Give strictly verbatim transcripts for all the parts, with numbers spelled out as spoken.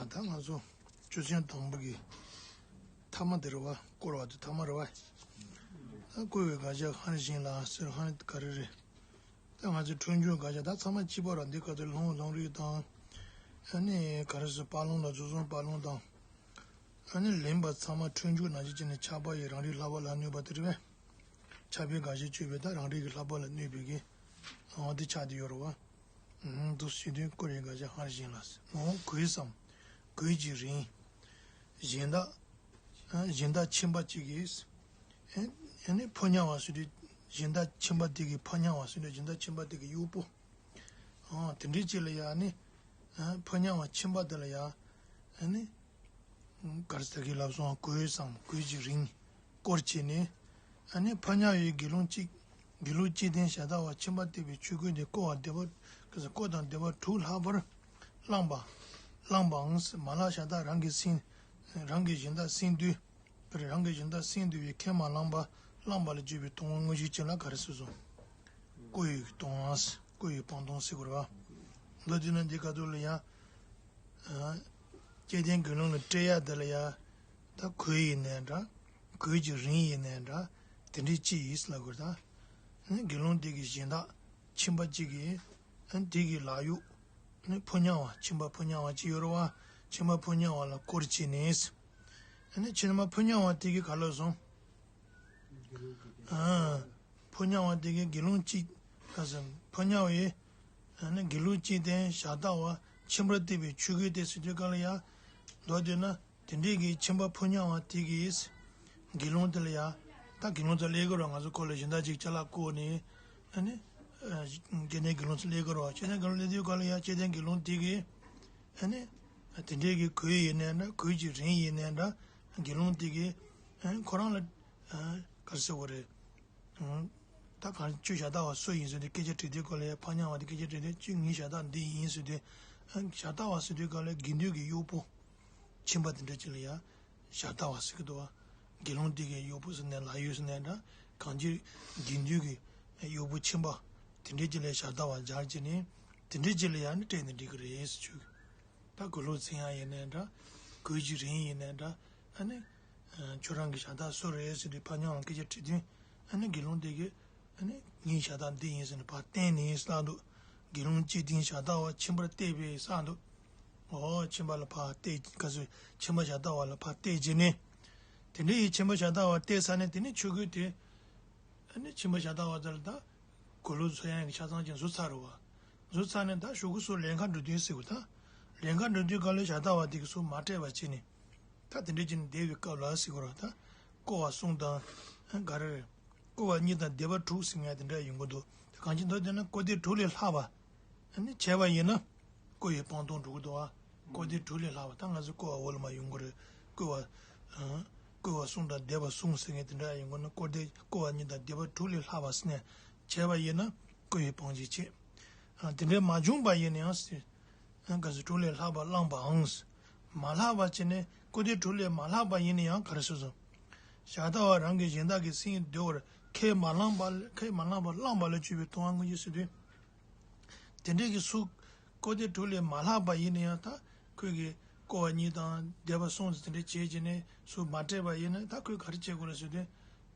ད་ང་ཚོ་ཆོས་ཚན་དང་པོ་གི་ཐ་མ་དེ་རེད་བ། བསྐོར་བ་དེ་ཐ་མ་རེད་བ། ད་བསྐོར་བའི་དགག་བྱ་སྔར་བཞིན་ལ་ཟེར། སྔར་ག་རེ་རེད། ད་ང་ཚོའི་འཁྲུལ་འཇུག་དགག་བྱ་ད་ཚང་མ་གཅིག་པ་ར། འདི་ག་ཚོད་ལུང་ལུང་རིགས་དང་། ཨ་ནི་ག་རེ་ཟེར། དཔར་ལུང་དང་རྫོགས་གསུམ་དཔར་ལུང་དང་། ཨ་ནི་ལེན་པ་ཚང་མ་འཁྲུལ་འཇུག་ནང་བཞིན་བྱས་ནས་ཆགས་པ་ཡི་རང་རིག་ལྷག་པ་ལ་གནོད་པ་དེ་རེད་པས། ཆགས་པའི་དགག་བྱ་གཅོད་པའི་ད་རང་རིག་གི་ལྷག་པ་ལ་གནོད་པའི་གི་ལུང་དེ་ཆགས་བསྡད་ཡོད་རེད་བ། ཨུམ། འདུག་སེ་བྱེད་དུས་བསྐོར་བའི་དགག་བྱ་སྔར་བཞིན་ལ་ཟེར། ནོ། གོས་སམ། གོས་ཀྱི་རིན། གཞན་དག་ཨ། གཞན་དག་ཁྱིམ་པ་གཅིག་གིས། ཨ། ཨ་ནི་ཕོ་ཉ་བ་ཟེར་དུས། གཞན་དག་ཁྱིམ་པ་དེ་གི་ཕོ་ཉ་བ་ཟེར་དུས་གཞན་དག་ཁྱིམ་པ་དེ་གི་གཡོག་པོ། ཨ། དེ་འདྲའི་ཅིག་ལ་ཡ་ནི། ཨ། ཕོ་ཉ་བ་ཁྱིམ་པ་དེ་ལ་ཡ། ཨ་ནི། ག་རེ་ཟེར་གི་ལབ་སོང་། གོས་སམ་གོས་ཀྱི་རིན། བསྐོར་བྱས་ནས། ཨ་ནི་ཕོ་ཉ་བའི་དགེ་སློང་གཅིག་དགེ་སློང་གཅིག་སྟེ་བྱ་དགའ་བ་ཁྱིམ་པ་སྟེར་བའི་ཆོས་གོས་དེ་བསྐོར་བ་སྡེ་པ། ག་རེ་ཟེར། བསྐོར་དང་སྡེ་པ་དྲུག་ལྷག་པར་བླངས་པ། བླངས་པའང་མ་ལགས་བྱ་དག་རང་གི་སེམས། རང་གི་གཞན་དག་སེམས་འདུལ། རང་གི་གཞན་དག་སེམས་འདུལ་བའི་ཁས་མ་བླངས་པ། བླངས་པ་ལ་སྤྱོད་པའི་ལྟུང་བ་དངོས་གཞིའི་རྐྱེན་ལ་ག་རེ་ཟེར་སོང་། བསྐོར་བའི་ལྟུང་བ། བསྐོར་བའི་སྤང་ལྟུང་ཟེར་དགོས་རེད་བ། མདོར་བསྡུས་ན་འདི་ག་ཚོད་ལ་ཡ། ཨ། སྐལ་ལྡན་དགེ་སློང་ལ་སྤྲད་ཡ་དེ་ལ་ཡ། ད་གོས་ཡིན་ནའི་འདྲ། གོས་ཀྱི་རིན་ཡིན་ནའི་འདྲ། དེ་འདྲའི་ཅི་ཡིས་ལབ་དགོས་རེད་ད། ཨ་ནི་དགེ་སློང་དེ་གི་གཞན་དག་ཁྱིམ་པ་གཅིག་གིས། ཨ་ནི་དེ་གི་ལག་གཡོག་ནི་ཕོ་ཉ་བ། ཁྱིམ་པ་ཕོ་ཉ་བ་གཅིག་ཡོད་རེད་བ། ཁྱིམ་པ་ཕོ་ཉ་བ་ལ་བསྐོར་བྱས་ནས། ཨ་ནི་ཁྱིམ་པ་ཕོ་ཉ་བ་དེ་གིས་ག་ལབ་སོང་། ཨ། ཕོ་ཉ་བ་དེ་གིས་དགེ་སློང་གཅིག་ག་ཟེར། ཕོ་ཉ་བས། ཨ་ནི་དགེ་སློང་གཅིག་སྟེ་བྱ་དགའ་བ་ཁྱིམ་པར་སྟེར་བའི་ཆོས་གོས་དེ་ཟེར་དུས་ག་ལ་ཡ། མདོར་བསྡུས་ན། དེ་འདྲའི་གི་ཁྱིམ་པ་ཕོ་ཉ་བ་དེ་གིས། དགེ་སློང་དེ་ལ་ཡ། ད་དགེ་སློང་ཚོ་སླེབས་ཀྱི་རེད་བ། ང་ཚོ་ཁོ་ལ་གཞན་དག་ཅིག་ཅ་ལག་བསྐུར་ནས། ཨ་ནི། ཨ། སྐལ་ལྡན་དགེ་སློང་ཚོ་སླེབས་ཀྱི་རེད་བ། སྐལ་ལྡན་དགེ་སློང་སླེབས་དུས་ག་ལ་ཡ། སྐལ་ལྡན་དགེ་སློང་དེ་གིས། ཨ་ནི། དེ་འདྲའི་གི་གོས་ཡིན་ནའི་འདྲ། གོས་ཀྱི་རིན་ཡིན་ནའི་འདྲ། དགེ་སློང་དེ་གིས། ཨ། ཁོ་རང་ལ། ཨ། ག་རེ་ཟེར་དགོས་རེད། ཨ། ད་གང་ཁྱོད་བྱ་དགའ་བ་སུ་ཡིན་ཟེར་ནས་སྐད་ཆ་དྲིས་དུས་ག་ལ་ཡ། ཕོ་ཉ་བ་དེ་སྐད་ཆ་དྲིས་དུས། ཁྱོད་ངའི་བྱ་དགའ་འདི་ཡིན་ཟེར་དུས། ཨ། བྱ་དགའ་བ་ཟེར་དུས་ག་ལ་ཡ་དགེ་འདུན་གྱི་གཡོག་པོ། ཁྱིམ་པ་དེ་འདྲ་ཅིག་ལ་ཡ། བྱ་དགའ་བ་ཟེར་གྱི་འདུག་བ། དགེ་སློང་དེ་གི་གཡོག་པོ་ཟེར་ནའི་ལག་གཡོག་ཟེར་ནའི་འདྲ། གང་ཅི་དགེ་འདུན་གྱི་གཡོག་པོ་ཁྱིམ་པ་དེ་འདྲ་ཅིག་ལ་བྱ་དགའ་བ་སྦྱར་བྱས་ནས། དེ་འདྲ་ཅིག་ལ་ཡ་ནི་སྤྲད་ནས་འགྲིག་གི་རེད་ཟེར་ཆོས། ད་གོས་ལུགས་ཚིམ་ཡག་ཡིན་ནའི་འདྲ། གོས་ཀྱི་རིན་ཡིན་ནའི་འདྲ། ཨ་ནི། ཨ། ཁྱོད་རང་གི་བྱ་དགའ་སུ་རེད་ཟེར་དུས་ཕོ་ཉ་བ་ལ་སྐད་ཆ་དྲིས་དུས། ཨ་ནི་དགེ་སློང་དེ་གིས། ཨ་ནི་ངའི་བྱ་དགའ་འདི་ཡིན་ཟེར་ནས་ཕར་བསྟན་ནས་བསགས་འདུག་དགེ་སློང་གཅིག་སྟེ་བྱ་དགའ་བ་ཁྱིམ་པར་སྟེར་བའི་བསགས་འདུག་འོ། ཁྱིམ་པ་ལ་ཕར་སྟེར། ག་ཚོད། ཁྱིམ་པ་བྱ་དགའ་བ་ལ་ཕར་སྟེར་བྱས་ནས། དེ་འདྲ་ཡི་ཁྱིམ་པ་བྱ་དགའ་བ་སྟེར་ཚར་ནས། དེ་ནས་ཆོས་གོས་དེ། ཨ་ནི་ཁྱིམ་པ་བྱ་དགའ་བ་དེ་ལ་ད་གོས་ལུགས་ཚིམ་ཡག་གི་ཆ་ཚང་ཅིག་བཟོས་ཚར་རེད་བ། བཟོས་ཚར་ནས་ད་གཞུག་གུ་སུ་ལེན་ག་འགྲོ་དུས་ཟེར་བ། ད་ལེན་ག་འགྲོ་དུས་ག་ལ་བྱ་དགའ་བ་དེ་གིས་སུ་མ་སྤྲད་པ་བྱས་ནས། ད་དེ་འདྲ་བྱས་ནས་བསྡད་པའི་སྐབས་ལ་ཟེར་དགོས་རེད་བ། ད་བསྐོར་བ་གསུམ་དང་། ཨ། ག་རེ་རེད། བསྐོར་བ་གཉིས་དང་སྡེ་པ་དྲུག་ཟེར་མཁན་དེ་འདྲ་ཡོང་གི་འདུག་ད་གང་ཅི་འདུག་དེ་ན་བསྐོར་དེ་དྲུག་ལས་ལྷག་པ། ཨ་ནི་བྱས་པ་ཡིན་ན། བསྐོར་བའི་སྤང་ལྟུང་འགྲོ་གི་འདུག་བ། བསྐོར་དེ་དྲུག་ལས་ལྷག་པ། ད་ང་ཚོ་བསྐོར་བ་འོག་ལ་མར་ཡོང་གི་རེད། བསྐོར་བ། ཨ། བསྐོར་བ་གསུམ་དང་སྡེ་པ་གསུམ་ཟེར་མཁན་དེ་འདྲ་ཡོང་གི་ན། བསྐོར་དེ་བསྐོར་བ་གཉིས་དང་སྡེ་པ་དྲུག་ལས་ལྷག་པ་ཟེར་ནས་བྱས་པ་ཡིན་ན། བསྐོར་བའི་སྤང་བྱས་བྱེད། ཨ། དེ་འདྲ་མ་བྱུང་བ་ཡིན་ན་ཡང་ཟེར། ཨ། ག་ཚོད། དྲུག་ལས་ལྷག་པ་བླངས་པའང་། མ་ལྷག་པ་བྱས་ནས། བསྐོར་དེ་དྲུག་ལས་མ་ལྷག་པ་ཡིན་ན་ཡང་ག་རེ་ཟེར་སོང་། བྱ་དགའ་བ་རང་གི་གཞན་དག་གི་སེམས་འདུལ་བར་ཁས་མ་བླངས་པ། ཁས་མ་བླངས་པ་བླངས་པ་ལ་སྤྱོད་པའི་ལྟུང་བ་དངོས་གཞི་ཟེར་དུས། དེ་འདྲའི་གི་སུ། བསྐོར་དེ་དྲུག་ལས་མ་ལྷག་པ་ཡིན་ན་ཡང་། ད་ཁོས་གི་བསྐོར་བ་གཉིས་དང་སྡེ་པ་གསུམ་ཟེར་དེ་འདྲ་བྱས་བྱས་ནས་སུ་མ་སྤྲད་པ་ཡིན་ན། ད་ཁོས་ག་རེ་བྱེད་དགོས་རེད་ཟེར་དུས།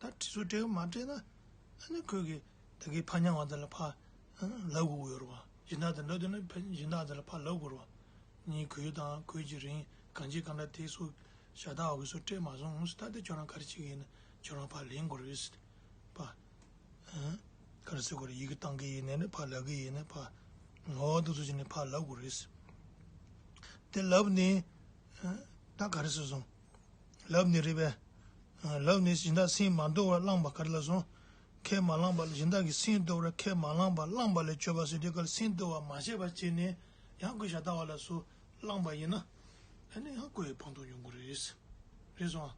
ད་སུ་སྤྲད་མ་སྤྲད་ན། ཨ་ནི་ཁོས་གི་ད་གི་ཕོ་ཉ་བ་དེ་ལ་ཕར། ཨ། ལབ་དགོས་ཀྱི་ཡོད་རེད་བ། གཞན་དག་དེ་འདྲ་དེ་ནི་ཕ། གཞན་དག་དེ་ལ་ཕར་ལབ་དགོས་རེད་བ། ངའི་གོས་དང་གོས་ཀྱི་རིན་གང་ཅི་གང་འདྲ་དེ་སུ་བྱ་དགའ་བ་གིས་སུ་སྤྲད་མ་སོང་ཟེར། ད་དེ་ཁྱོད་རང་ག་རེ་བྱེད་ཀྱི་ཡིན་ན་ཁྱོད་རང་ཕར་ལེན་དགོས་རེད་ཟེར། ཕར། ཨ། ག་རེ་ཟེར་དགོས་རེད། ཡི་གེ་བཏང་གི་ཡིན་ནའི་ནི། ཕར་ལབ་གི་ཡིན་ནའི་ཕར། ངོ་བོ་འདུག་ཚུལ་བྱས་ནས་ཕར་ལབ་དགོས་རེད་ཟེར། དེ་ལབ་ནས། ཨ། ད་ག་རེ་ཟེར་སོང་། ལབ་ནས་རེད་པས། ཨ། ལབ་ནས་གཞན་དག་སེམས་མ་འདུལ་བར་བླངས་པ། ག་རེ་ལབ་སོང་། ཁས་མ་བླངས་པ་ལ། གཞན་དག་གི་སེམས་འདུལ་བར་ཁས་མ་བླངས་པ་བླངས་པ་ལས་སྤྱོད་པ་ཟེར་དུས་ག་ལ། སེམས་འདུལ་བ་མ་བྱས་པ་བྱས་ནས་ཡང་ཁོས་བྱ་དགའ་བ་ལ་སུ་བླངས་པ་ཡིན་ན། ཨ་ནི་ཡང་བསྐོར་བའི་སྤང་ལྟུང་ཡོང་གི་རེད། རེད་སོང་ཨ།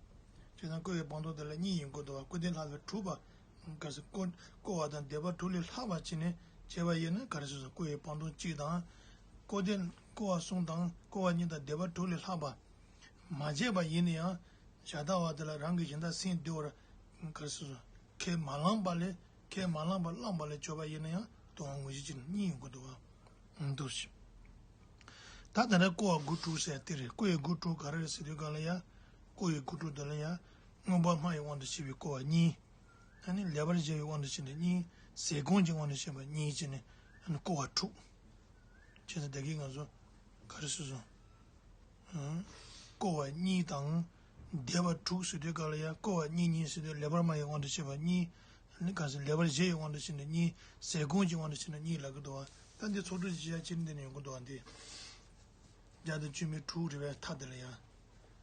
བྱས་ཙང་བསྐོར་བའི་སྤང་ལྟུང་དེ་ལ་གཉིས་ཡོང་གི་འདུག་བ། བསྐོར་དེ་ལྷག་པའི་དྲུག་པ། ག་རེ་ཟེར། བསྐོར། བསྐོར་བ་དང་སྡེ་པ་དྲུག་ལས་ལྷག་པ་བྱས་ནས་བྱས་པ་ཡིན་ན། ག་རེ་ཟེར་སོང་། བསྐོར་བའི་སྤང་ལྟུང་གཅིག་དང་། བསྐོར་དེ། བསྐོར་བ་གསུམ་དང་བསྐོར་བ་གཉིས་དང་སྡེ་པ་དྲུག་ལས་ལྷག་པ། མ་བྱས་པ་ཡིན་ན་ཡང་། བྱ་དགའ་བ་དེ་ལ་རང་གི་གཞན་དག་སེམས་འདུལ་བར། ག་རེ་ཟེར་སོང་། ཁས་མ་བླངས་པ་ལས། ཁས་མ་བླངས་པ་བླངས་པ་ལས་སྤྱོད་པ་ཡིན་ན་ཡང་ལྟུང་བ་དངོས་གཞི་ཅན་གཉིས་ཡོང་གི་འདུག་བ། འདུག་ཞེས། ད་ད་ལྟ་ཀོ་བ་དགུ་དྲུག་ཟེར་དེ་རེད། ཀོ་ཡི་དགུ་དྲུག་ག་རེ་རེད་ཟེར་དུས་ག་ལ་ཡ། ཀོ་ཡི་དགུ་དྲུག་དེ་ལ་ཡ། མངོན་པ་སྨྲ་བའི་དབང་དུ་བྱས་པའི་ཀོ་བ་གཉིས། ཨ་ནི་ལེགས་པར་བཤད་པའི་དབང་དུ་བྱས་ནས་གཉིས། ཟས་སྐོམ་གྱི་དབང་དུ་བྱས་པ་གཉིས་བྱས་ནས་ཨ་ནི་ཀོ་བ་དྲུག་བྱས་ཙང་ད་གིན་ང་ཚོ་ག་རེ་ཟེར་སོང་། ཨང་། ཀོ་བ་གཉིས་དང་། བཟླས་པ་དྲུག་ཟེར་དུས་ག་ལ་ཡ། ཀོ་བ་གཉིས་གཉིས་ཟེར་དུས་ལེགས་པར་སྨྲ་བའི་དབང་དུ་བྱས་པ་གཉིས། ཨ་ནི་ག་ཟེར། ལེགས་པར་བཤད་པའི་དབང་དུ་བྱས་ནས་གཉིས། ཟས་སྐོམ་གྱི་དབང་དུ་བྱས་ནས་གཉིས་ལབ་ཀྱི་འདུག་བ། ད་འདི་ཚོགས་དྲུག་ཅིག་ཡ་ཅིག་འདི་ནས་ཡོང་གི་འདུག་བ། འདི་བརྒྱ་དང་བཅུ་མེད་དྲུག་རེད་པས། མཐའ་དེ་ལ་ཡ།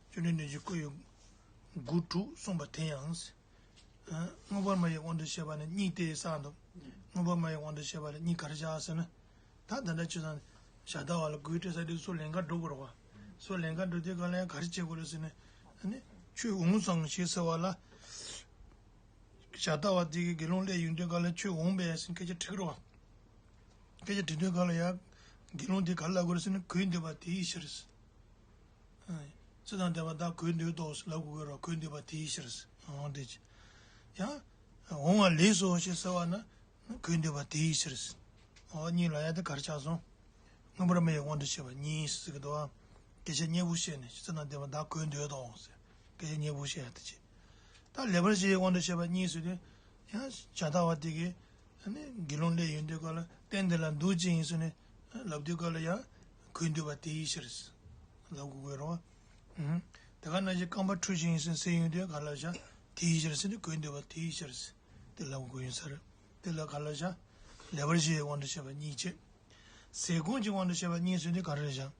བཅུ་དྲུག་ནས་ཀྱི་ཀོ་ཡི་དགུ་དྲུག་གསུངས་པ་དེ་ཡང་། ཨ། མངོན་པར་སྨྲ་བའི་དབང་དུ་བྱས་པ་ནི་གཉིས་ཏེ་ཟེར་འདུག་མངོན་པར་སྨྲ་བའི་དབང་དུ་བྱས་པ་ལ་གཉིས་ག་རེ་བཞག་ཟེར་ན། ད་ད་ལྟ་ཆོས་དང་བྱ་ལྟ་བ་ལ་གུས་སྤྲད་ས་དེ་སུ་ལན་ཁ་འགྲོ་དགོས་རེད་བ། སུ་ལན་ཁ་འགྲོ་དུས་ག་ལ་ཡང་ག་རེ་བྱེད་དགོས་རེད་ཟེར་ན། ཨ་ནི་ཁྱོད་འོང་ཙང་ཞེས་ཟེར་བ་ལ། བྱ་ལྟ་བ་དེ་གིས་དགེ་སློང་སླེབས་ཡོང་དུས་ག་ལ་ཁྱོད་འོང་པས་ཟེར་སྐད་ཆ་དྲི་གི་རེད་བ། སྐད་ཆ་དྲི་དུས་ག་ལ་ཡང་དགེ་སློང་དེ་ག་རེ་ལབ་དགོས་རེད་ཟེར་ན། གུས་འདུད་པ་དེའི་ཕྱིར། ཨ། ཚེ་དང་ལྡན་པ་བདག་གུས་འདུད་དོ་ལབ་དགོས་ཀྱི་རེད། གུས་འདུད་པ་དེའི་ཕྱིར། འོང་དེ་ཡང་འོང་བ་ལེགས་སོ་ཞེས་ཟེར་བ་ན། གུས་འདུད་པ་དེའི་ཕྱིར། འོ་གཉིས་ལ་ཡ་དེ་ག་རེ་ཆགས་སོང་། མངོན་པར་སྨྲ་བའི་དབང་དུ་བྱས་པ་གཉིས་ཟེར་གྱི་འདུག་བ། སྐད་ཆ་སྙན་པོ་བཤད་ནས་ཚེ་དང་ལྡན་པ་བདག་གུས་འདུད་དོ་ཟེར། སྐད་ཆ་སྙན་པོ་བཤད་ཡ་དེ་བྱས། ད་ལེགས་པར་བཤད་པའི་དབང་དུ་བྱས་པ་གཉིས་ཟེར་དུས། ཡང་བྱ་ལྟ་བ་དེ་གིས། ཨ་ནི་དགེ་སློང་སླེབས་ཡོང་དུས་ག་ལ་སྟན་འདི་ལ་འདུག་ཅིང་ཟེར་ནས་ལབ་དུས་ག་ལ་ཡང་གུས་འདུད་པ་དེའི་ཕྱིར་ཟེར་ལབ་དགོས་ཀྱི་རེད་བ། ཨུམ། དེ་ག་ནང་བཞིན་རྐང་པ་འཁྲུད་ཅིང་ཟེར་ཟེར་ཡོང་དུས་ག་ལ་བཞག་དེའི་ཕྱིར་ཟེར་ནས་གུས་འདུད་པ་དེའི་ཕྱིར་ཟེར་དེ་ལབ་དགོས་ཡིན་ས་རེད། དེ་ལ་ག་ལ་བཞག་ལེགས་པར་བཤད་པའི་དབང་དུ་བྱས་པ་གཉིས་བྱས། ཟས་སྐོམ་གྱི་དབང་དུ་བྱས་པ་གཉིས་ཟེར་དུས་ག་རེ་བཞག་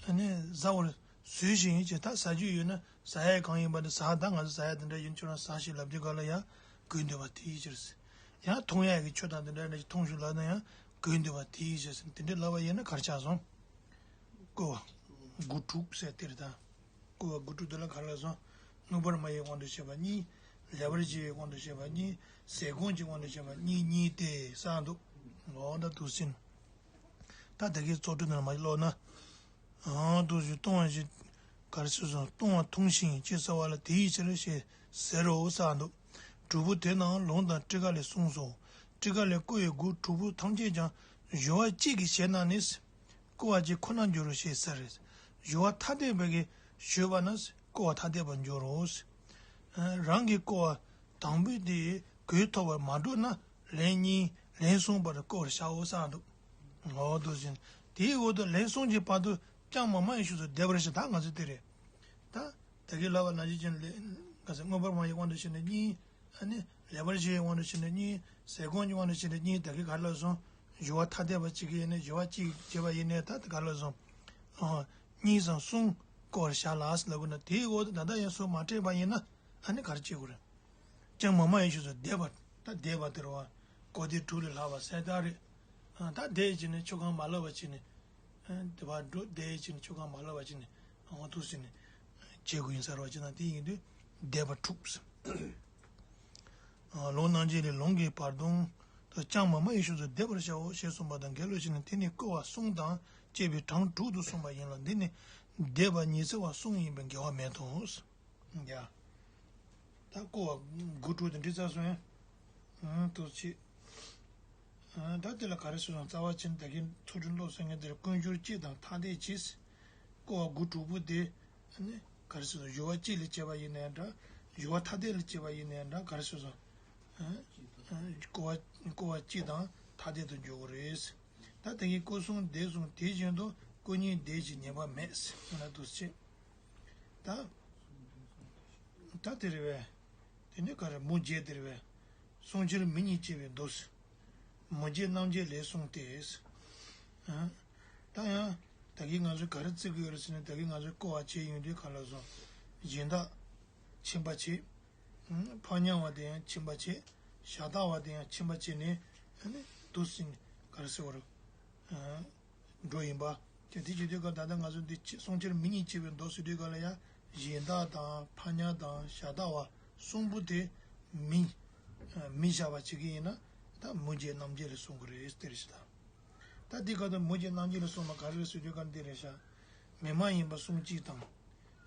ཨ་ནི་བཟའ་བར་ཟོས་ཤིང་ཅེས། ད་ཟ་རྒྱུ་ཡོད་ན་ཟ་ཡ་གང་ཡིན་པ་ནི་ཟ། ད་ང་ཚོ་ཟ་ཡ་དེ་འདྲ་ཡིན། ཁྱོད་རང་ཟ་ཞིག་ལབ་དུས་ག་ལ་ཡང་གུས་འདུད་པ་དེའི་ཕྱིར་ཟེར། ཡང་འཐུང་ཡ་གི་ཆོས་དང་དེ་འདྲ་འདྲ་ཞིག་འཐུང་ཤོག་ལབ་ན་ཡང་གུས་འདུད་པ་དེའི་ཕྱིར་ཟེར། དེ་འདྲ་ལབ་པ་ཡིན་ན་ག་རེ་ཆགས་སོང་། ཀོ་བ་དགུ་དྲུག་ཟེར་དེ་རེད་ད། ཀོ་བ་དགུ་དྲུག་དེ་ལ་ག་ལ་སོང་། མངོན་པར་སྨྲ་བའི་དབང་དུ་བྱས་པ་གཉིས། ལེགས་པར་བཤད་པའི་དབང་དུ་བྱས་པ་གཉིས། ཟས་སྐོམ་གྱི་དབང་དུ་བྱས་པ་གཉིས་གཉིས་ཏེ་ཟེར་འདུག་འོ་ད་འདུག་སེ། ད་དེ་གའི་བཙོག་གྲུབ་ནང་མ་ཀློག་ན། ཨང་། དུ་ཞིག་ལྟུང་བ་ཞིག་ག་རེ་ཟེར་སོང་། ལྟུང་བ་འཐུང་ཞིང་ཅེས་ཟེར་བ་ལ་དེའི་ཕྱིར་ཞེས་ཟེར་རོ་ཟེར་འདུག་དྲུག་པོ་དེ་རྣམས་ལུང་དང་ཊཱི་ཀ་ལས་གསུངས་སོ། ཊཱི་ཀ་ལས་ཀོ་ཡི་དགུ་དྲུག་པོ་ཐམས་ཅད་ཀྱང་སྦྱོར་བ་གཅིག་གི་ཞལ་ནང་ནས། ཀོ་བ་གཅིག་ཁོ་ནར་འགྱུར་རོ་ཞེས་ཟེར། སྦྱོར་བ་ཐ་དད་པའི་གི་ཞུས་པ་ན་ཀོ་བ་ཐ་དད་པར་འགྱུར་རོ། རང་གི་ཀོ་བ་དང་པོའི་དེ་གོས་ཐོབ་པར་མ་གྲུབ་ན། ལན་གཉིས་ལན་གསུམ་བར་བསྐོར་བར་བྱའོ་ཟེར་འདུག་འོ་འདུག་ཟིན། དེའི་འོག་ཏུ་ལན་གསུམ་གྱི་བར་དུ་ཅང་མ་སྨྲ་བའི་ཕྱོགས་སུ་བསྡད་པར་བྱ། ད་ང་ཚོ་དེ་རེད། ད་ད་གིན་ལབ་པ་ནང་བཞིན་ཅན་ལས་ག་ཟེར། མངོན་པར་སྨྲ་བའི་དབང་དུ་བྱས་ནས་གཉིས། ཨ་ནི་ལེགས་པར་བཤད་པའི་དབང་དུ་བྱས་ནས་གཉིས། ཟས་སྐོམ་གྱི་དབང་དུ་བྱས་ནས་གཉིས། ད་གིན་ག་རེ་ལབ་སོང་། སྦྱོར་བ་ཐ་དད་པ་གཅིག་གི་ཡིན་ནའི་སྦྱོར་བ་གཅིག་བྱས་པ་ཡིན་ནའི་ད་ག་རེ་ལབ་སོང་། ཨ། གཉིས་སམ་གསུམ་བསྐོར་བར་བྱ་ལ་ལབ་དགོས་ན། དེའི་འོག་ཏུ་ད་ལྟ་ཡང་སུ་མ་སྤྲད་པ་ཡིན་ན། ཨ་ནི་ག་རེ་བྱེད་དགོས་རེད། ཅང་མ་སྨྲ་བའི་ཕྱོགས་སུ་བསྡད་པ། ད་བསྡད་པ་དེ་རེད་བ། གོ་བདེ་དྲུག་ལས་ལྷག་པ་ཟེར་ད་རེད། ཨ། ད་བསྡད་བྱས་ནས་ཆོས་གང་མ་ལབ་པ་བྱས་ནས། ཨ། དེ་བར་འགྲོ་བསྡད་བྱས་ནས་ཆོས་གང་མ་ལབ་པ་བྱས་ནས། འོ་འདུག་སེ་ནས་བྱེད་དགོས་ཡིན་ས་རེད་བ། ཅི་ན་དེ་ཡིན་དུས་བསྡད་པ་དྲུག་ཟེར། ཨ། ལུང་རྣམ་འབྱེད་ལས་ལུང་གི་བར་དུ། ད་ཅང་མ་སྨྲ་བའི་ཕྱོགས་སུ་བསྡད་པར་བྱའོ་ཞེས་གསུངས་པ་དང་འགལ་བའི་ཕྱིར་ན། དེ་ནི་བསྐོར་བ་གསུམ་དང་བཅས་པའི་གྲངས་དྲུག་ཏུ་གསུངས་པ་ཡིན་ལ། འདི་ནི་བསྡད་པ་ཉི་ཚེ་བ་གསུམ་ཡིན་པས་འགལ་བ་མེད་དོ། ཡ། ད་བསྐོར་བ་དགུ་དྲུག་དེ་འདྲ་ཚར་སོང་ཡ། ཨང་། ཐུགས་རྗེ་ཆེ། ཨང་། ད་དེ་ལ་ག་རེ་ཟེར་སོང་། རྩ་བ་ཆེན་ད་གིན་ཚོགས་དྲུག་ཀློག་ཟེར་མཁན་དེར་ཀུན་སྦྱོར་སྤྱི་དང་ཐ་དད་ཅེས། བསྐོར་བ་དགུ་དྲུག་པོ་དེ་ནི་ག་རེ་ཟེར་སོང་། སྦྱོར་བ་གཅིག་ལས་བྱས་པ་ཡིན་ནའི་འདྲ། སྦྱོར་བ་ཐ་དད་ལས་བྱས་པ་ཡིན་ནའི་འདྲ། ག་རེ་ཟེར་སོང་། ཨང་། བསྐོར་བ་བསྐོར་བ་སྤྱི་དང་ཐ་དད་དུ་འཇོག་གི་རེད། ད་དེ་གིན་སྐོར་གསུམ་སྡེ་གསུམ་དེ་བཞིན་དུ་སྐོར་གཉིས་སྡེ་བཞི་ཉེས་པ་མེད་ཟེར་ན་འདུག་སེ། ད། ད་དེ་རེད་པས། དེ་ནས་ག་རེ་མུ་བརྒྱད་དེ་རེད་པས། གསུང་ཕྱིར་མི་གཉིས་སྐྱེ་བའི་མདོ་ཟེར། མུ་བརྒྱད་རྣམ་འབྱེད་ལས་གསུངས་ཏེ་ཟེར། ཨ། ད་ཡང་ད་གིན་ང་ཚོས་ག་རེ་བརྩི་གི་ཡོད་རེད་ཟེར་ན། ད་གིན་ང་ཚོས་བསྐོར་བ་བྱས་ཡོང་དུས་ག་ལ་སོང་། གཞན་དག་ཕྱིན་པ་བྱས། ཨ། ཕར་མྱང་བ་དེ་ཡང་ཕྱིན་པ་བྱས། གཞན་དག་པ་དེ་ཡང་ཕྱིན་པ་བྱས་ནས། ཨ་ནི་འདུག་སེ་ག་རེ་ཟེར་བ་རེད། ཨ། འགྲོ་ཡིན་པ། དེ་དེ་བྱེད་དུས་སྐབས་ད་ལྟ་ང་ཚོ་འདི་ཕྱི་གསུང་ཕྱིར་མི་གཉིས་སྐྱེ་བའི་མདོ་ཟེར་དུས་སྐབས་ལ་ཡང་གཞན་དག་དང་ཕར་མྱང་དང་གཞན་དག་པ་གསུམ་པོ་དེ་མི་མི་བཞག་པ་བྱེད་ཀྱི་ཡིན་ན། ད་མུ་བརྒྱད་རྣམ་འབྱེད་ལས་གསུང་གི་རེད་ཟེར་ཞིག་དང་། ད་འདི་སྐབས་དུ་མུ་བརྒྱད་རྣམ་འབྱེད་ལས་གསུངས་པ་ག་རེ་རེད་ཟེར་དུས་སྐབས་འདི་རེད་ཤག་མི་མ་ཡིན་པ་གསུམ་གཅིག་དང་།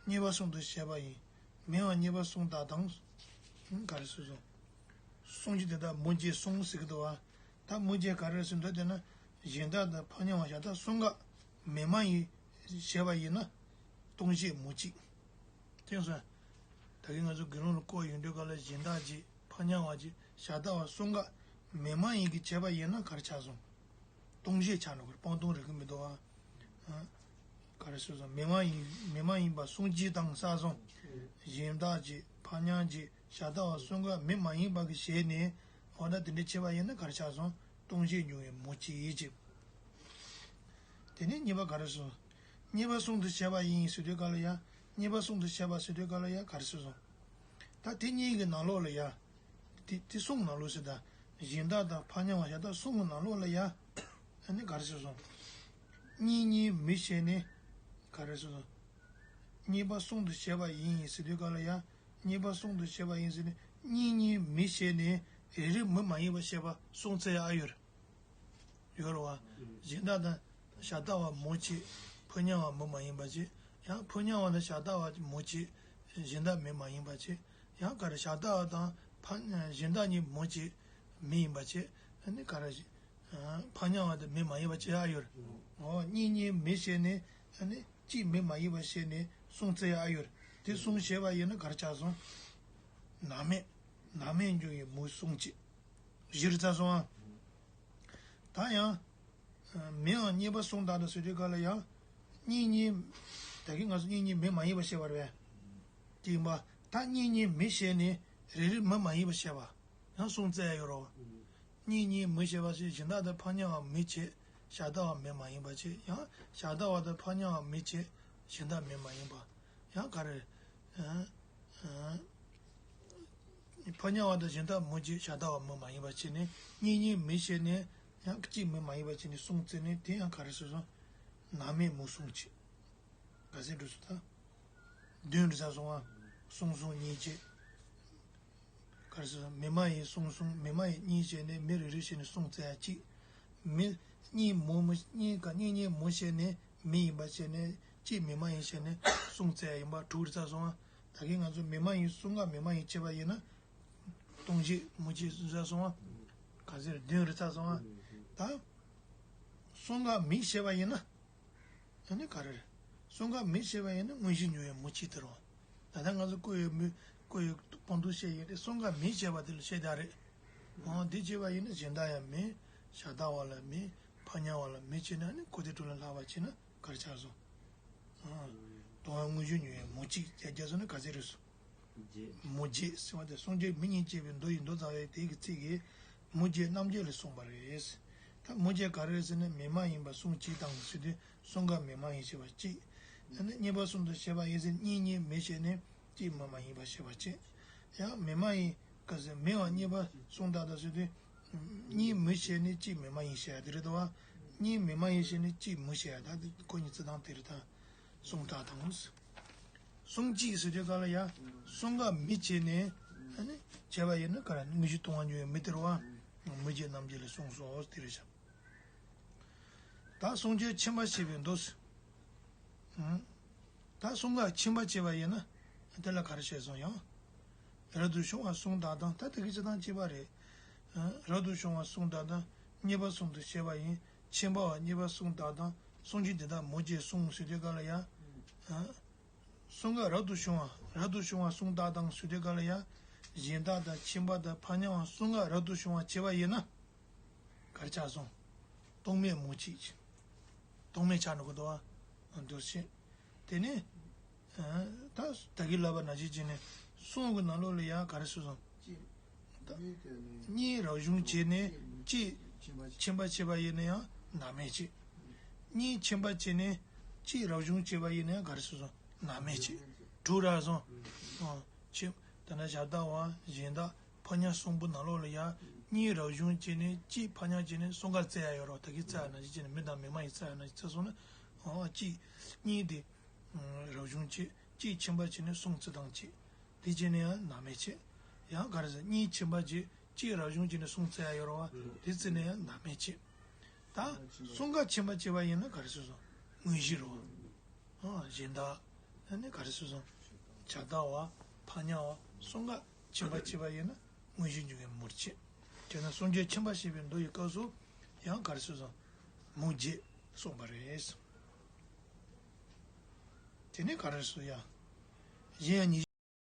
གཉིས་པ་གསུམ་དུ་བཤད་པ་ཡིན། མིའམ་གཉིས་པ་གསུམ་དག་དང་། ག་རེ་ཟེར་སོང་། གསུམ་གཅིག་དེ་དག་མུ་བརྒྱད་གསུམ་ཟེར་གྱི་འདུག་བ། ད་མུ་བརྒྱད་ག་རེ་ཟེར་འདུག་དེ་ན། གཞན་དག་དང་ཕར་མྱང་བ་གཞན་དག་གསུམ་ཀ། མེ་མ་ཡིན་བྱས་པ་ཡིན་ན་སྟོང་བཤད་མུ་གཅིག་དེ་སོང་། ད་གིན་ང་ཚོ་དགེ་སློང་ལ་བསྐོར་ཡོང་དུས་སྐབས་ལ་གཞན་དག་གཅིག་ཕ་ཉ་བ་གཅིག་བྱ་ལྟ་བ་གསུམ་ཀ་མེ་མ་ཡིན་གྱི་བྱས་པ་ཡིན་ན་ག་རེ་ཆགས་སོང་། སྟོང་བཤད་ཆགས་འགྲོ་གི་རེད། སྤང་ལྟུང་རེད་གི་མི་འདུག་ཨ། ག་རེ་ཟེར་སོང་། མེ་མ་ཡིན་མེ་མ་ཡིན་པ་གསུམ་གཅིག་དང་ས་སོང་། གཞན་དག་གཅིག་ཕ་ཉ་གཅིག་བྱ་ལྟ་བ་གསུམ་ཀ་མེ་མ་ཡིན་པ་གི་བྱས་ནས་འོ་ན་དེ་འདྲ་བྱས་པ་ཡིན་ན་ག་རེ་ཆགས་སོང་། སྟོང་བཤད་འབྱུང་བའི་མུ་གཅིག་ཡིན་གཅིག་དེ་ནས་གཉིས་པ་ག་རེ་སོང་། གཉིས་པ་གསུམ་དུ་བྱས་པ་ཡིན་ཟེར་དུས་ག་ལ་ཡ། གཉིས་པ་གསུམ་དུ་བྱས་པ་ཟེར་དུས་ག་ལ་ཡ་ག་རེ་ཟེར་སོང་། ད་དེ་གཉིས་ཀྱི་ནང་ལོགས་ལ་ཡ། དེ་དེ་གསུམ་ནང་ལོགས་སུ་ད། གཞན་དག་དང་ཕ་ཉ་བ་བྱ་ལྟ་གསུམ་གྱི་ནང་ལོགས་ལ་ཡ། ཨ་ནི་ག་རེ་ཟེར་སོང་། གཉིས་གཉིས་མི་བྱས་ནས། ག་རེ་ཟེར་སོང་། གཉིས་པ་གསུམ་དུ་བྱས་པ་ཡིན་ཟེར་དུས་ག་ལ་ཡ། གཉིས་པ་གསུམ་དུ་བྱས་པ་ཡིན་ཟེར་ནས་གཉིས་གཉིས་མི་བྱས་ནས་རེ་རེ་མི་མ་ཡིན་པ་བྱས་པ་གསུམ་བཙལ་ཡ་ཨ་ཡོད་རེད། ཡོད་རེད་བ། གཞན་དག་དང་བྱ་ལྟ་བ་མུ་གཅིག་ཕ་ཉ་བ་མི་མ་ཡིན་པ་གཅིག་ཡང་ཕ་ཉ་བ་དང་བྱ་ལྟ་བ་མུ་གཅིག་གཞན་དག་མི་མ་ཡིན་པ་གཅིག་ཡང་ག་རེ་བྱ་ལྟ་བ་དང་ཕ་གཞན་དག་གཉིས་མུ་གཅིག་མི་ཡིན་པ་གཅིག་ཨ་ནི་ག་རེ་ཕ་ཉ་བ་དང་མི་མ་ཡིན་པ་གཅིག་ཨ་ཡོད་རེད། འོ་གཉིས་གཉིས་མི་བྱས་ནས་ཨ་ནི་གཅིག་མི་མ་ཡིན་པ་བྱས་ནས་གསུམ་བཙལ་ཡ་ཨ་ཡོད་རེད། དེ་གསུམ་བྱས་པ་ཡིན་ན་ག་རེ་ཆགས་སོང་། ནང་མེད། ནང་མེད་འབྱུང་བའི་མུ་གསུམ་གཅིག་བཞི་རེ་ཚར་སོང་ཨ། ད་ཡང་། མེའང་གཉིས་པ་གསུམ་དག་དང་ཟེར་དུས་ག་ལ་ཡང་། གཉིས་གཉིས། ད་གིན་ང་ཚོ་གཉིས་གཉིས་མི་མ་ཡིན་པ་བཤད་པ་རེད་པས། དེ་ཡིན་པ། ད་གཉིས་གཉིས་མི་བཤད་ནས་རེ་རེ་མི་མ་ཡིན་པ་བཤད་པ། ཡང་གསུམ་བཙལ་ཡ་ཡོད་རོ། གཉིས་གཉིས་མི་བཤད་པ་ཞིག་གཞན་དག་དང་ཕ་ཉ་བ་མི་བྱེད། བྱ་ལྟ་བ་མི་མ་ཡིན་པ་བྱེད། ཡང་བྱ་ལྟ་བ་དང་ཕ་ཉ་བ་མི་བྱེད། གཞན་དག་མི་མ་ཡིན་པ། ཡང་ག་རེ། ཕ་ཉ་བ་དང་གཞན་དག་མུ་བྱེད་བྱ་ལྟ་བ་མི་མ་ཡིན་པ་བྱས་ནས་གཉིས་གཉིས་མི་བྱེད་ནས་ཡང་གཅིག་མི་མ་ཡིན་པ་བྱས་ནས་གསུམ་བཙལ་ནས་དེ་ཡང་ག་རེ་ཟེར་སོང་། ནང་མེད་མུ་གསུམ་བྱེད། ག་ཚད་འགྲོ་སོང་ད། བདུན་འགྲོ་ཚར་སོང་ཨ། གསུམ་གསུམ་གཉིས་བྱེད། ག་རེ་ཟེར་སོང་། མེ་མ་ཡིན་གསུམ་གསུམ་མེ་མ་ཡིན་གཉིས་བྱས་ནས་མི་རེ་རེ་བྱས་ནས་གསུམ་བཙལ་ཡ་གཅིག་མི་གཉིས་མུ་མི་གཉིས་ཀ་གཉིས་གཉིས་མུ་བྱས་ནས་མི་ཡིན་པ་བྱས་ནས་གཅིག་མི་མ་ཡིན་བྱས་ནས་གསུམ་བཙལ་ཡ་ཡིན་པ་དྲུག་འགྲོ་ཚར་སོང་ཨ། ད་གིན་ང་ཚོ་མི་མ་ཡིན་གསུམ་ཀ་མི་མ་ཡིན་བྱས་པ་ཡིན་ན། སྟོང་བཤད་མུ་བྱེད་གསུམ་ཚར་སོང་ཨ། ག་ཚད་བདུན་རེ་ཚར་སོང་ཨ། ད། གསུམ་ཀ་མི་བྱས་པ་ཡིན་ན། ཨ་ནི་ག་རེ་རེད། གསུམ་ཀ་མི་བྱས་པ་ཡིན་ན་དངོས་གཞི་འབྱུང་བའི་མུ་གཅིག་དེ་རེད། ད་ལྟ་ང་ཚོ་བཀོད་ཡོད་མི་བཀོད་ཡོད་སྤང་ལྟུང་བཤད་ཡོད་དེ་གསུམ་ཀ་མི་བྱས་པ་དེ་ལ་བཤད་བསྡད་རེད། འོ་འདི་བྱས་པ་ཡིན་ན་གཞན་དག་ཡང་མི། བྱ་ལྟ་བ་ལ་མི། ཕ་ཉ་བ་ལ་མི་བྱས་ན་ནི་གོ་དེ་དྲུག་ལ་ལྷག་པ་བྱས་ན་ག་རེ་ཆགས་སོང་། ལྟུང་བ་དངོས་གཞི་འབྱུང་བའི་མུ་གཅིག་བརྒྱབ་བརྒྱབ་སོང་ན་ག་ཚད་རེད་སོང་། བརྒྱད། མུ་བརྒྱད་ཟེར་བ་དེ་སངས་རྒྱས་མི་གཉིས་སྐྱེས་པའི་མདོ་ཡི་མདོ་རྩ་བའི་དེ་གི་ཚིག་གིས་མུ་བརྒྱད་རྣམ་འབྱེད་ལས་གསུངས་པ་རེད། ད་མུ་བརྒྱད་ག་རེ་རེད་ཟེར་ན་མེ་མ་ཡིན་པ་གསུམ་གཅིག་དང་ཟེར་དུས་གསུམ་ཀ་མེ་མ་ཡིན་བྱས་པ་གཅིག་ད་ནི་གཉིས་པ་གསུམ་དུ་བྱས་པ་ཡིན་ཟེར་གཉིས་གཉིས་མི་བྱས་ནས་གཅིག་མི་མ་ཡིན་པ་བྱས་པ་གཅིག་ཡང་མེ་མ་ཡིན་ག་ཟེར་མེའང་གཉིས་པ་གསུམ་དག་དང་ཟེར་དུས་གཉིས་མི་བྱས་ནས་གཅིག་མེ་མ་ཡིན་བྱས་ཡ་དེ་རེད་དོ། གཉིས་མེ་མ་ཡིན་བྱས་ནས་གཅིག་མི་བྱས་ཡ་ད་དེ་ཁོ་གཉིས་རྩི་སྟངས་དེ་རེད་ད། གསུམ་དག་དང་། གསུམ་གཅིག་ཟེར་དུས་ག་ལ་ཡ། གསུམ་ཀ་མི་བྱས་ནས། ཨ་ནི། བྱས་པ་ཡིན་ན་ག་ར་དངོས་གཞི་ལྟུང་བ་འབྱུང་བའི་མུ་དེ་རེད་བ། མུ་བརྒྱད་རྣམ་འབྱེད་ལས་གསུངས་སོ་དེ་རེད་བྱ། ད་གསུམ་གཅིག་ཁྱིམ་པ་བྱས་པའི་མདོ་ཟེར། ཨང་། ད་གསུམ་ཀ་ཁྱིམ་པ་བྱས་པ་ཡིན་ན། དེ་ལ་ག་རེ་བྱས་སོང་ཡང་། རབ་ཏུ་བྱུང་བ་གསུམ་དག་དང་ད་དེ་གི་སྤྱི་དང་གཅིག་པ་རེད། ཨང་། རབ་ཏུ་བྱུང་བ་གསུམ་དག་དང་གཉིས་པ་གསུམ་དུ་བྱས་པ་ཡིན། ཁྱིམ་པ་བ་གཉིས་པ་གསུམ་དག་དང་གསུམ་གཅིག་འདི་དག་མུ་བརྒྱད་གསུངས་ཟེར་དུས་ག་ལ་ཡ། ཨང་། གསུམ་ཀ་རབ་ཏུ་བྱུང་བ་རབ་ཏུ་བྱུང་བ་གསུམ་དག་དང་ཟེར་དུས་ག་ལ་ཡ། གཞན་དག་དང་ཁྱིམ་པ་དང་ཕ་ཉ་བ་གསུམ་ཀ་རབ་ཏུ་བྱུང་བ་བྱས་པ་ཡིན་ན། ག་རེ་ཆགས་སོང་། ལྟུང་མེད་མུ་གཅིག་ལྟུང་མེད་ཆགས་འགྲོ་གི་འདུག་བ། འདུག་ཤེས། དེ་ནས། ད་ད་གིན་ལབ་པ་ནང་བཞིན་བྱས་ནས་གསུམ་གི་ནང་ལོགས་ལ་ཡང་ག་རེ་ཟེར་སོང་། གཅིག་ད་གཉིས་རབ་བྱུང་བྱས་ནས་གཅིག་ཁྱིམ་པ་བྱས་པ་ཡིན་ན་ཡང་ནང་མེད་བྱས། གཉིས་ཁྱིམ་པ་བྱས་ནས་གཅིག་རབ་བྱུང་བྱས་པ་ཡིན་ན་ཡང་ག་རེ་ཟེར་སོང་། ནང་མེད་བྱས། དྲུག་རག་སོང་། ཨོ། ཁྱིམ། དེ་ན་བྱ་ལྟ་བ་གཞན་དག་ཕ་ཉ་གསུམ་པོ་ནང་ལོགས་ལ་ཡ། གཉིས་རབ་བྱུང་བྱས་ནས་གཅིག་ཕ་ཉ་བྱས་ནས་གསུམ་ཀ་བཙལ་ཡ་ཡོད་རོགས། ད་གིན་བཙལ་ཡ་ནང་བཞིན་བྱས་ནས་མི་དང་མི་མ་ཡིན་བཙལ་ཡ་ནང་བཞིན་བཙལ་སོང་ན། ཨོ་གཅིག་གཉིས་དེ། རབ་བྱུང་བྱས་གཅིག་ཁྱིམ་པ་བྱས་ནས་གསུམ་བརྩི་སྟངས་བྱས། དེ་བྱས་ནས་ཡང་ནང་མེད་བྱས། ཡང་ག་རེ་ཟེར་གཉིས་ཁྱིམ་པ་བྱས་གཅིག་རབ་བྱུང་བྱས་ནས་གསུམ་བཙལ་ཡ་ཡོད་རོགས། དེ་བརྩིས་ནས་ཡང་ནང་མེད་བྱས། ད་གསུམ་ཀ་ཁྱིམ་པ་བྱས་པ་ཡིན་ན་ག་རེ་ཟེར་སོང་། དངོས་གཞི་རོགས། ཨ་གཞན་དག་ཨ་ནི་ག་རེ་ཟེར་སོང་། བྱ་ལྟ་བ་ཕ་ཉ་བ་གསུམ་ཀ་ཁྱིམ་པ་བྱས་པ་ཡིན་ན་དངོས་གཞི་འབྱུང་བའི་མུར་བྱེད། དེས་ན་གསུམ་གཅིག་ཁྱིམ་པ་ཞེས་པའི་མདོ་ཡི་སྐབས་སུ་ཡང་ག་རེ་ཟེར་སོང་། མུ་བརྒྱད་གསུངས་པ་རེད། དེ་ནས་ག་རེ་རེད་ཟེར་ཡ། གཞན་ཡང་ཉི་